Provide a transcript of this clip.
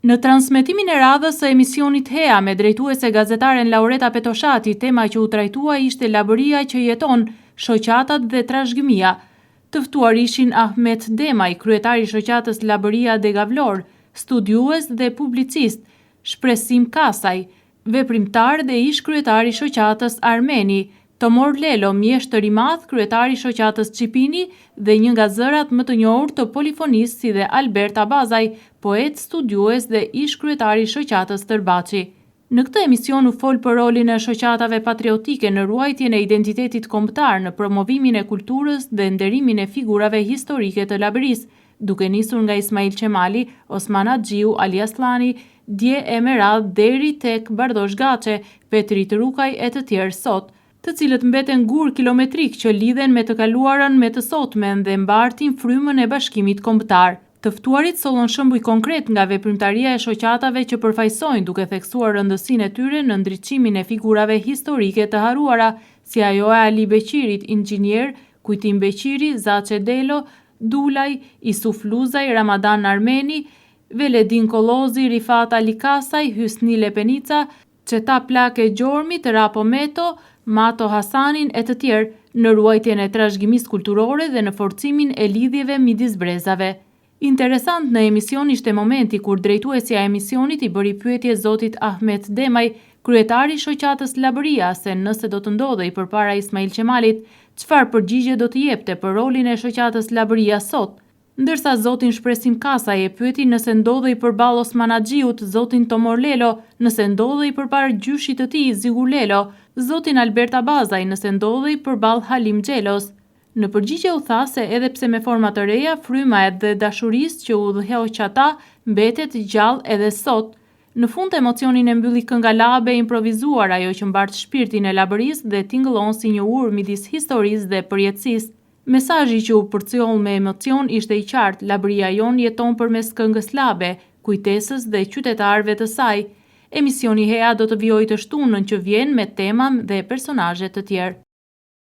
Në transmetimin e radhës së emisionit Hea me drejtuese gazetaren Laureta Petoshati, tema që u trajtua ishte Labëria që jeton, shoqatat dhe trashëgimia. Të ftuar ishin Ahmet Demaj, kryetar i shoqatës Labëria Dega Vlorë, studiues dhe publicist, Shpresim Kasaj, veprimtar dhe ish-kryetar i shoqatës Armeni, Tomor Lelo, mjeshtër i madh, kryetar i shoqatës Çipini dhe një nga zërat më të njohur të polifonisë si dhe Albert Abazaj, poet, studiues dhe ish-kryetar i shoqatës Tërbaçi. Në këtë emision u fol për rolin e shoqatave patriotike në ruajtjen e identitetit kombëtar, në promovimin e kulturës dhe nderimin e figurave historike të Labërisë, duke nisur nga Ismail Qemali, Osman Haxhiu, Ali Asllani, dje e me radhë deri tek Bardhosh Gaçe, Petrit Rukaj e të tjerë sot, të cilët mbeten gurë kilometrikë që lidhen me të kaluarën me të sotmen dhe mbartin frymën e bashkimit kombëtar. Të ftuarit sollën shembuj konkretë nga veprimtaria e shoqatave që përfaqësojnë, duke theksuar rëndësinë e tyre në ndriçimin e figurave historike të harruara, si ajo e Ali Beqirit, inxhinier, Kujtim Beqiri, Zaçe Delo, Dulaj, Isuf Luzaj, Ramadan Armeni, Veledin Kollozi, Rifat Alikasaj, Hysni Lepenica, Çeta Plakë e Gjormit, Rapo Meto, Mato Hasanin e të tjerë, në ruajtjen e trashëgimisë kulturore dhe në forcimin e lidhjeve midis brezave. Interesant në emision ishte momenti kur drejtuesja e emisionit i bëri pyetje zotit Ahmet Demaj, kryetar i shoqatës Labëria, se nëse do të ndodhej përpara Ismail Qemalit, çfarë përgjigje do të jepte për rolin e shoqatës Labëria sot. Ndërsa zotin Shpresim Kasaj e pyeti nëse ndodhej përballë Osman Haxhiut, zotin Tomor Lelo, nëse ndodhej përpara gjyshit të tij, Zygur Lelo, zotin Albert Abazaj, nëse ndodhej përballë Halim Xhelos. Në përgjigje u tha se edhe pse me forma të reja, fryma e atdhedashurisë që udhëhoq ata mbetet gjallë edhe sot. Në fund emocionin e mbylli kënga labe e improvizuar, ajo që mbart shpirtin e Labërisë dhe tingëllon si një urë midis historisë dhe përjetësisë. Mesazhi që u përcoll me emocion ishte i qartë, Labëria jonë jeton përmes këngës labe, kujtesës dhe qytetarëve të saj. Emisioni Hea do të vijojë të shtunën që vjen me tema dhe personazhe të tjerë.